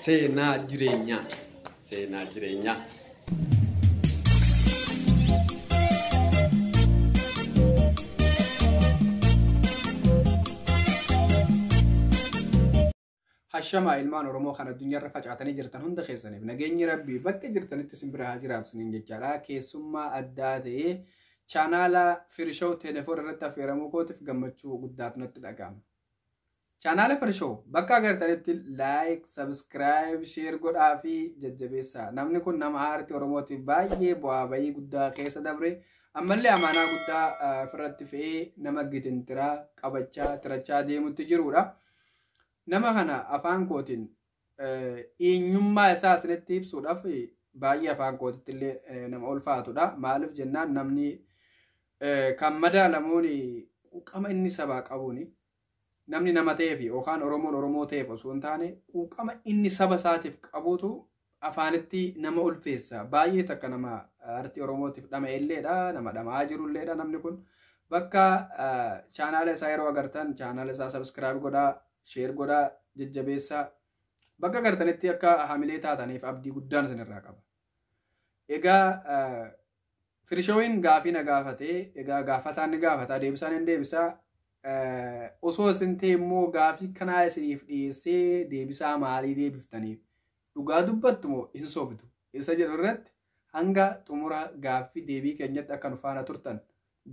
Seenaa jireenyaa. Seenaa jireenyaa. Hashamaa ilmaan Oromoo kan addunyaarra facaatanii jirtan hunda keessaniif nageenyi Rabbii bakka jirtanitti isin bira haa jiraatu isiniin jechaadha. Keessummaa addaa ta'ee chaanaala Firishow Telefoon irratti affeeramuu kootiif gammachuu guddaatu natti dhaga'ama. Chaanaala Firishow bakka agartanitti like, subscribe, share godhaa fi jajjabeessaa. Namni kun nama aartii Oromootiif baay'ee bu'aa bayii guddaa keessa dabre ammallee amaanaa guddaa ofirratti fe'ee nama gitintiraa qabachaa tirachaa deemutti jirudha. Nama kana afaan kootiin eenyummaa isaa asirratti ibsuudhaaf baay'ee afaan kootitti illee nama ulfaatudha. Maaliif jennaan namni kan madaalamuun quuqama inni sabaa qabuuni. Namni nama ta'eef yookaan Oromoon Oromoo ta'eef osoo hin taane quuqama inni saba isaatiif qabuutu afaanitti nama ulfeessa. Baay'ee takka nama aartii Oromootiif dhama illeedha. Nama dhama'aa jirulleedha namni kun. Bakka chaanaala isaa yeroo agartan chaanaala isaa subscribe godhaa, share godhaa, jajjabeessaa. Bakka agartanitti akka hamilee taataniif abdii guddaan isinirraa qaba. Egaa Firishowiin gaafii na gaafatee, egaa gaafataan ni gaafata, deebisaan hin deebisaa. Osoo isin ta'e immoo gaafii kanaa isiniif dhiyeessee deebisaa maalii deebiftaniif dhugaa dubbattu moo hin sobdu isa jedhu irratti hanga xumura gaaffii deebii keenyatti akka nu faana turtan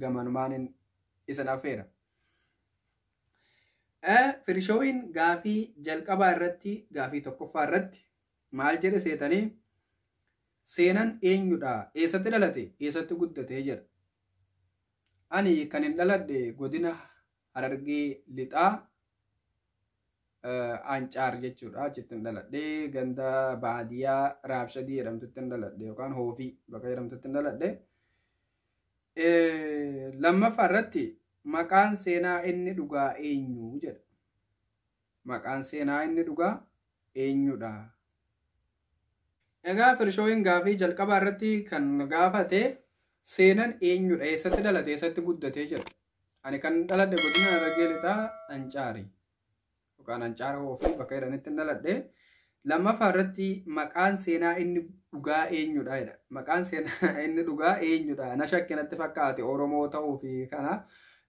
gamanumaan isin affeera. Firishowiin gaafii jalqabaa irratti gaafii tokkoffaa irratti maal jedhe seetanii seenan eenyudha? Eessatti dhalate? Eessatti guddate? Jedha. Ani kan hin dhaladhe godina Harargee Lixaa Ancaar jechuudha. Achitti hin dhaladhe. Ganda baadiyyaa Raabshadii jedhamtutti hin dhaladhe yookaan Hoofii bakka jedhamtutti hin dhaladhe. Lammaffaa irratti maqaan seenaa inni dhugaa eenyu jedha. Maqaan seenaa inni dhugaa eenyudha? Egaa Firishowiin gaafii jalqabaa irratti kan gaafate seenan eenyudha? Eessatti dhalate? Eessatti guddate? Jedha. Ani kan dhaladhe godina Harargee Lixaa Ancaari yookaan Ancaara Hoofii bakka jedhanitti hin dhaladhe. Lammaffaa irratti maqaan seenaa inni dhugaa eenyudha jedha. Maqaan seenaa inni dhugaa eenyudha? Na shakki natti fakkaate Oromoo ta'uu fi kana.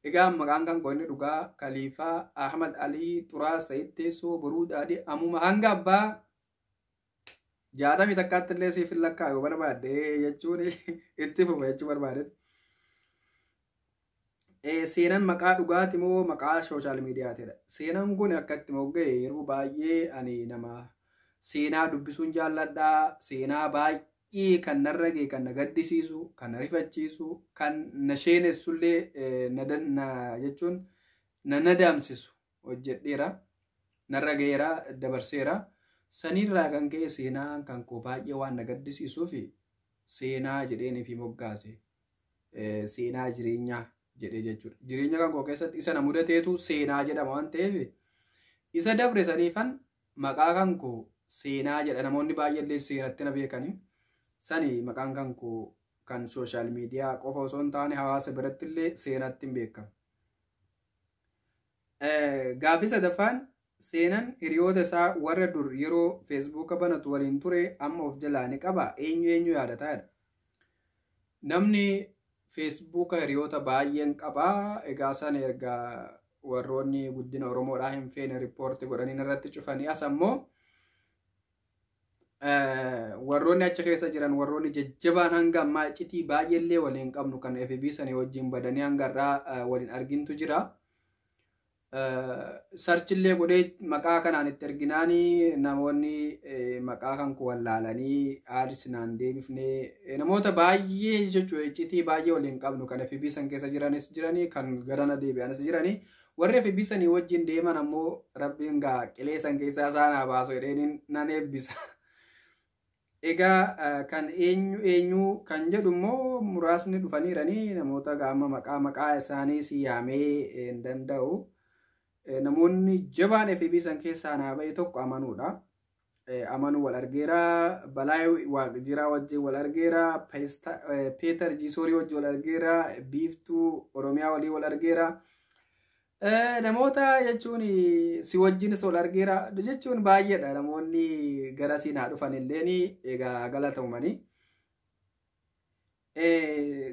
Egaa maqaan kan koo inni dhugaa Kaliifaa Ahmad Alii Xuraa Sayid Teessoo Boruu Daadhii Amuma hanga abbaa 61tti illee siif hin lakkaa'u barbaadde jechuun itti fufa jechuu barbaadetti. Seenan maqaa dhugaati moo maqaa social mediaatidha? Seenan kun akka itti mogga'e yeroo baay'ee ani nama seenaa dubbisuun jaalladha. Seenaa baay'ee kan narra ga'e, kan na gaddisiisu, kan na rifachiisu, kan na sheenessullee na jechuun na nadaamsisu hojjedheera. Narra ga'eera, dabarseera. Sanirraa kan ka'e seenaan kan koo baay'ee waan na gaddisiisuuf seenaa jedheenii fi moggaase. Seenaa jireenyaa jedhee jechuudha. Jireenya kan koo keessatti isa na mudateetu seenaa jedhama waan ta'eef isa dabre saniifan maqaa kan koo seenaa jedha. Namoonni baay'eellee seenatti na beekanii. Sani maqaan kan koo kan social media qofa osoo hin taane hawaasa biratti illee seenatti hin beekamu. Gaafii sadaffaan seenan hiriyoota isaa warra dur yeroo feesbuuka banatu waliin ture amma of jalaa ni qaba eenyu eenyu yaadataa jedha. Namni feesbuuka hiriyoota baay'een qaba. Egaa sana erga warroonni guddina Oromoodhaa hin feene report godhanii irratti cufanii as ammoo warroonni achi keessa jiran warroonni jajjabaan hanga ammaa iccitii baay'eellee waliin qabnu kan FB sanii wajjin badanii hanga irraa waliin argintu jira. Searchillee godhee maqaa kanaan itti erginaanii namoonni maqaa kan koo wallaalanii aadis naan deebifnee namoota baay'ee jechuudha iccitii baay'ee waliin qabnu kan FB san keessa jiranis jiranii kan garana deebi'anis jiranii warri FB sanii wajjin deeman ammoo rabbiin gaa qilee san keessaa isaan haa baasu jedheen nan eebbisa. Egaa kan eenyu eenyu kan jedhu immoo muraasni dhufaniiranii namoota gaama maqaa maqaa isaanii si yaamee hin danda'u. Namoonni jabaan FB san keessaa naa ba'e tokko amanuudha. Amanuu wal argeera, Balaa Waaqjiraa wajjin wal argeera, Peeter Jiisoorii wajjin wal argeera, Biiftuu Oromiyaa walii wal argeera. Namoota jechuun si wajjinis wal argeera jechuun baay'eedha. Namoonni gara siinaa dhufan illeen egaa galatoomanii.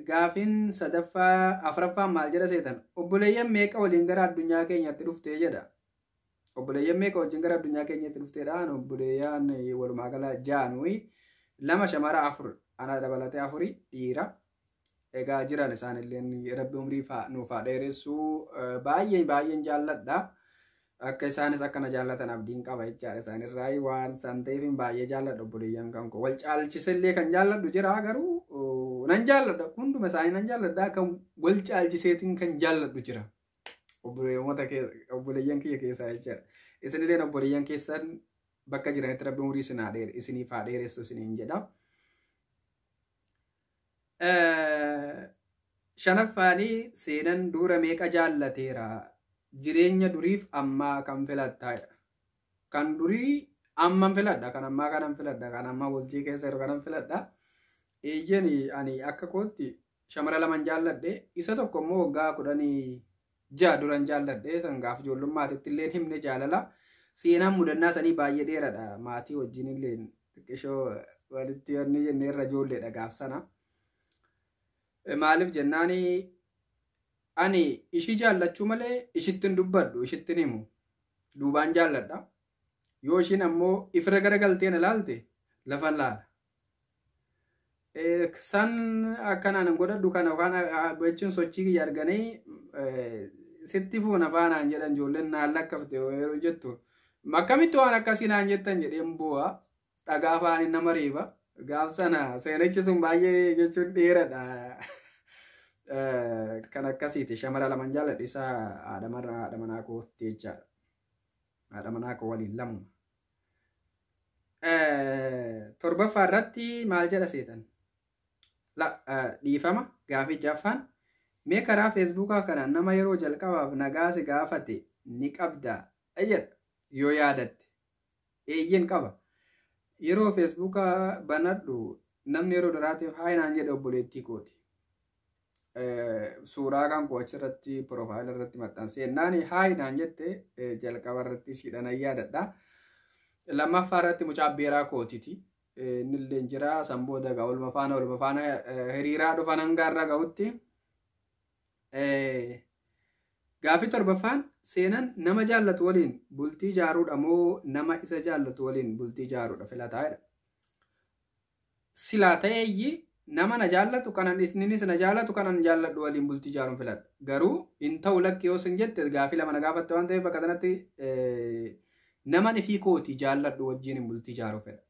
Gaafiin sadaffaa afuraffaan maal jedha seetan? Obboleeyyan meeqa waliin gara addunyaa keenyatti dhuftee jedha. Obboleeyyan meeqa wajjin gara addunyaa keenyatti dhufteedhaan? Obboleeyyan walumaa gala 6, 2 shamara 4 ana dabalatee 4 dhiira. Egaa jiran isaanillee rabbi umrii nuuf haa dheeressuu, baay'ee baay'een jaalladha. Akka isaanis akkana jaallatan abdiin qaba jechaadha isaanirraa, waan san ta'eef baay'ee jaalladha obboleeyyan kan koo. Wal caalchisellee kan jaalladhu jira, garuu nan jaalladha, hunduma isaanii nan jaalladha, kan wal caalchiseetiin kan jaalladhu jira. Obboleeyyan kiyya keessaa jechaadha. Isinilleen obboleeyyan keessan bakka jiranitti rabbi umurii isiniif haa dheeressu isiniin jedha. Shanaffaanii seenan dura meeqa jaallateera? Jireenya duriif ammaa kan filattaadha. Kan durii amman filadha, kan ammaa kanan filadha, kan ammaa bultii keessa jiru kanan filadha. Eeyyeen, ani akka kootti shamara 2 jaalladhe, isa tokko immoo waggaa 16 duran jaalladhe, san gaaf ijoollummaatitti illee himne jaalala. Seenaan mudannaa sanii baay'ee dheeraadha. Maatii wajjin illee xiqqishoo walitti wanni jennee irra ijoolleedha gaaf sana. Maaliif jennaani, ani ishii jaallachuu malee ishitti hin dubbadhu, ishitti hin himu. Duubaan jaalladha. Yoo ishiin ammoo ifira garagalteen ilaalte lafan laala. San akkanaan godhadhu kana yookaan jechuun sochii kiyya arganii sitti fuuna faanaan jedhan, ijoolleen naan lakkafte yeroo jettu. Akkamitti waan akkasii naan jettan jedheen bu'a. Dhagaa afaaniin nama reeba. Gaaf sana seenichi sun baay'ee jechuun dheeradha. Kan akkasiiti, shamara 2 jaalladhe, isa haadha manaa kootti jechaadha. Haadha manaa koo waliin lamuma. Torbaffaa irratti maal jedha seetan? Dhiifama, gaafii jaffaan mee karaa feesbuukaa kana nama yeroo jalqabaaf nagaa si gaafate ni qabdaa jedha yoo yaadatte. Eeyyeen, qaba. Yeroo feesbuukaa banadhu namni yeroo duraatiif hi naan jedhe obboleettii kooti. Suuraa kan koo achirratti profile irratti maxxansee naan hi naan jette, jalqaba irratti ishiidhaan yaadadha. Lammaffaa irratti mucaa beeraa kootiiti. Innillee jira, san booda egaa olma faana hiriiraa dhufan hanga irra ga'utti. Gaafii torbaffaan seenan nama jaallatu waliin bultii ijaaruudha moo nama isa jaallatu waliin bultii ijaaruudha filataa jedha. Silaa ta'eeyyi nama na jaallatu kanan innis na jaallatu kanan jaalladhu waliin bultii ijaaruun filadha. Garuu hin ta'u, lakki yoo sin jette, gaafii 2 na gaafatte waan ta'eef, bakka kanatti nama ifii kooti jaalladhu wajjin bultii ijaaruu fedha.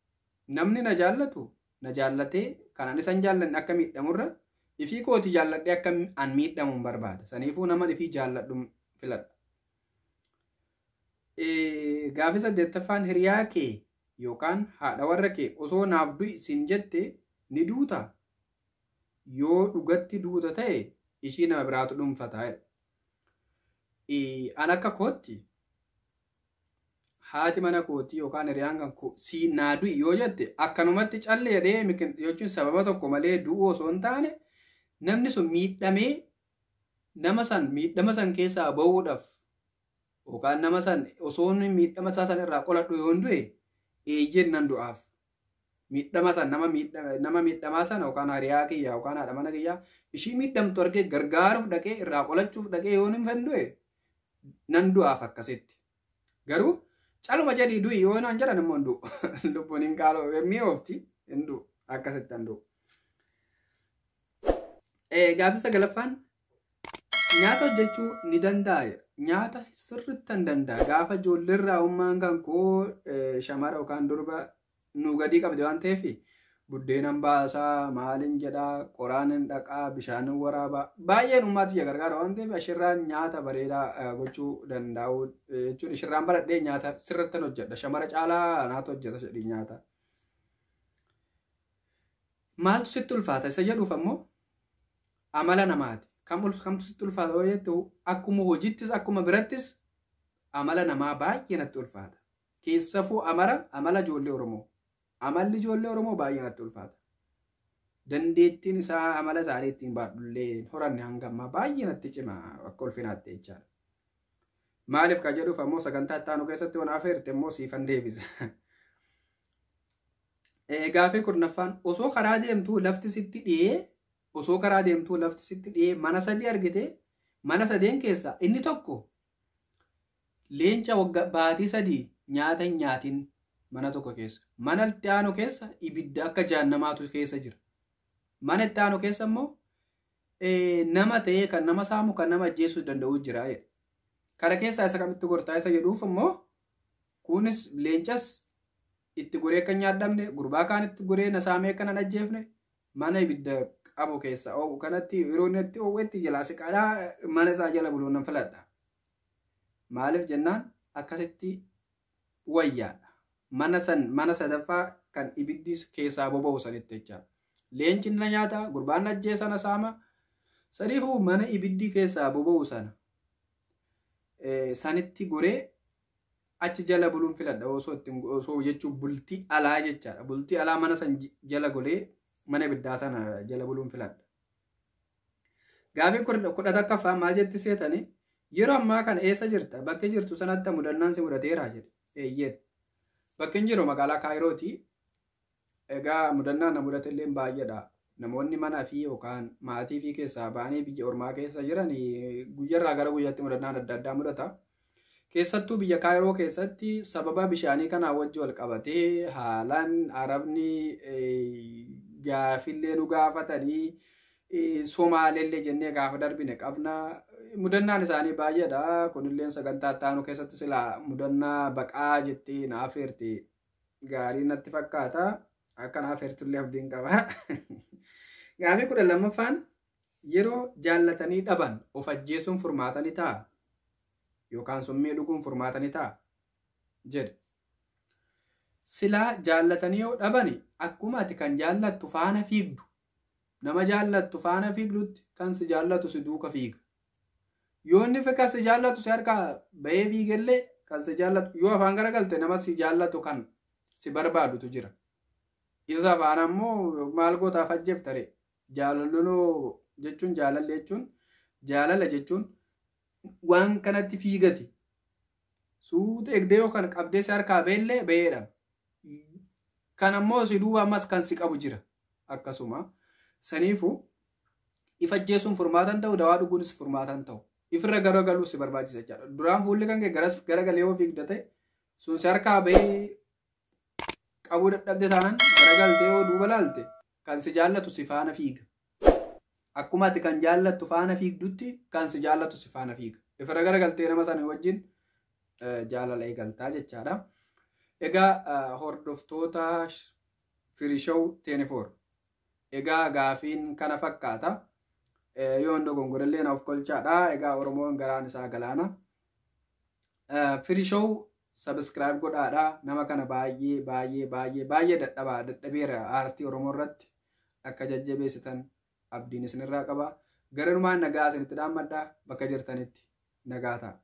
Namni na jaallatu na jaallatee kanan isa hin jaallanne akka miidhamurra ifii kooti jaalladhee akka an miidhamu hin barbaada. Saniifuu nama ifii jaalladhu filadha. Gaafii saddeettaffaan hiriyaa kee yookaan haadha warra kee osoo naaf du'i sin jette ni duutaa? Yoo dhugatti duuta ta'e ishii nama biraatu dhuunfata jedha. An akka kootti haati mana kootii yookaan hiriyaan kan si naa du'i yoo jette, akkanumatti callee jedhee jechuun sababa tokko malee du'uu osoo hin taane, namni sun miidhamee nama san miidhama san keessaa bahuudhaaf yookaan nama san osoo miidhama isaa san irraa qoladhu yoo hin du'e, eeyyeen, nan du'aaf. Miidhama san nama miidhamaa sana yookaan hiriyaa kiyya yookaan haadha mana kiyyaa ishii miidhamtu argee gargaaruuf dhaqee irraa qolachuuf dhaqee yoo hin du'e, nan du'aaf akkasitti. Garuu caluma jedhii du'i yoo naan jedhan immoo hin du'u. Lubbuun hin qaaloo mi'oofti, hin du'u, akkasitti hin du'u. Gaaffii sagalaffaan nyaata hojjechuu ni danda'a. Nyaata sirriitti hin danda'a. Gaafa ijoolleerraa ummaan kan koo shamara yookaan durba nu gadii qabdi waan ta'eef, buddeenan baasaa, maalin jedhaa, qoraan hin dhaqaa, bishaan hin waraabaa. Baay'een ummaatti gargaara waan ta'eef, ashirraan nyaata bareedaa gochuu danda'u jechuun ishirraan baradhee nyaata sirriitti hojjedha. Shamara caalaa naatu hojjeta jedhii nyaata. Maaltu sitti ulfaata isa jedhuuf ammoo amala namaati. Kamtu sitti ulfaata yoo jettu, akkuma hojiittis akkuma birattis amala namaa baay'ee natti ulfaata. Keessafuu amala ijoollee Oromoo. Amalli ijoollee Oromoo baay'ee natti ulfaata. Dandeettiin isaa amala isaanii ittiin baadhullee horanne hanga ammaa baay'ee natti cima akka ulfinaatti jechaadha. Maaliif ka jedhuuf ammoo sagantaa itti aanu keessatti waan afeerte immoo siifan deebisa. Gaafii 10ffaan osoo karaa deemtuu lafti sitti dhiyee osoo karaa deemtuu lafti sitti dhiyee mana sadii argite, mana sadeen keessaa inni tokko leenca waggaa baatii 3 nyaata hin nyaatin mana tokko keessa. Mana itti aanu keessa ibidda akka jaannamaatu keessa jira. Mana itti aanu keessa immoo nama ta'ee kan nama saamu kan nama ajjeesuu danda'u jira. Kana keessaa isa kamitti gortaa isa jedhuuf immoo kunis leencas itti goree akka hin nyaadhamne, gurbaa kaan itti goree na saamee akka hin ajjeefne, mana ibidda qabu keessa oowwu kanatti yeroo inni itti oowwetti jalaa siqaadhaa mana isaa jala buluun nan filadha. Maaliif jennaan akkasitti wayyaadha. Mana san mana sadaffaa kan ibiddi keessaa boba'u sanitti jechaadha. Leenci na nyaata, gurbaan na ajjeesa na saama. Sadiifuu mana ibiddi keessaa boba'u sana sanitti goree achi jala buluun filadha osoo ittiin osoo jechuun bultii alaa jechaadha. Bultii alaa mana san jala golee mana ibiddaa sana jala buluun filadha. Gaafii 11ffaa maal jetti seetanii yeroo ammaa kana eessa jirta? Bakki jirtu sanatti mudannaan si mudateera jedhe. Eeyyeen. Bakki hin jiru magaalaa Kaayirooti. Egaa mudannaan na mudate illee baay'eedha. Namoonni mana fi yookaan maatii fi keessaa ba'anii biyya ormaa keessa jiran guyyarraa gara guyyaatti mudannaan adda addaa mudata. Keessattuu biyya Kaayiroo keessatti sababa bishaanii kanaa wajji wal qabatee haalaan Arabni gaafillee nu gaafatanii Somaaleellee jennee gaafa darbine qabna. Mudannaan isaanii baay'eedha. Kunillee sagantaa itti aanu keessatti silaa mudannaa baqaa jettee na afeerte gaarii natti fakkaata. Akka na afeertullee abdiin qaba. Gaafii 12ffaan yeroo jaallatanii dhaban of ajjeesuun furmaata ni ta'a yookaan summii dhuguun furmaata ni ta'a jedhe. Silaa jaallatanii yoo dhabani akkuma ati kan jaallattu faana fiigdu nama jaallattu faana fiigdutti kan si jaallatu si duuka fiiga. Yoo inni kan si jaallatu si harkaa bahee fiigellee kan si jaallatu yoo afaan garagalte nama si jaallatu kan si barbaadutu jira. Isa faana immoo maal gootaaf ajjeefta ree? Jaalaloo jechuun jaalalli jechuun jaalala jechuun waan kanatti fiigati. Suuta eegdee yookaan qabdee si harkaa beellee baheedha. Kan ammoo si duuba ammas kan si qabu jira. Akkasuma saniifuu if ajjeesuun furmaata hin ta'u, dawaa dhuguunis furmaata hin ta'u. Ifirra garagaluu si barbaachisa jechaadha. Duraan fuulli kan kee garas garagalee yoo fiigda ta'e sun si harkaa bahee qabuu dadhabde taanaan garagaltee yoo duuba laalte kan si jaallatu si faana fiiga. Akkuma ati kan jaallattu faana fiigdutti kan si jaallatu si faana fiiga. Ifirra garagaltee nama sana wajjin jaalala eegaltaa jechaadha. Egaa hordoftoota Firishow 24. Egaa gaafiin kana fakkaata. Yoo hin dogongorellee naaf kolchaadha. Egaa Oromoon garaan isaa galaana. Firishow subscribe godhaadha. Nama kana baay'ee baay'ee baay'ee baay'ee dadhabaa dadhabeera aartii Oromoo irratti akka jajjabeessitan abdiin isinirraa qaba. Garanumaan nagaa isinitti dhaammadha. Bakka jirtanitti nagaa ta'a.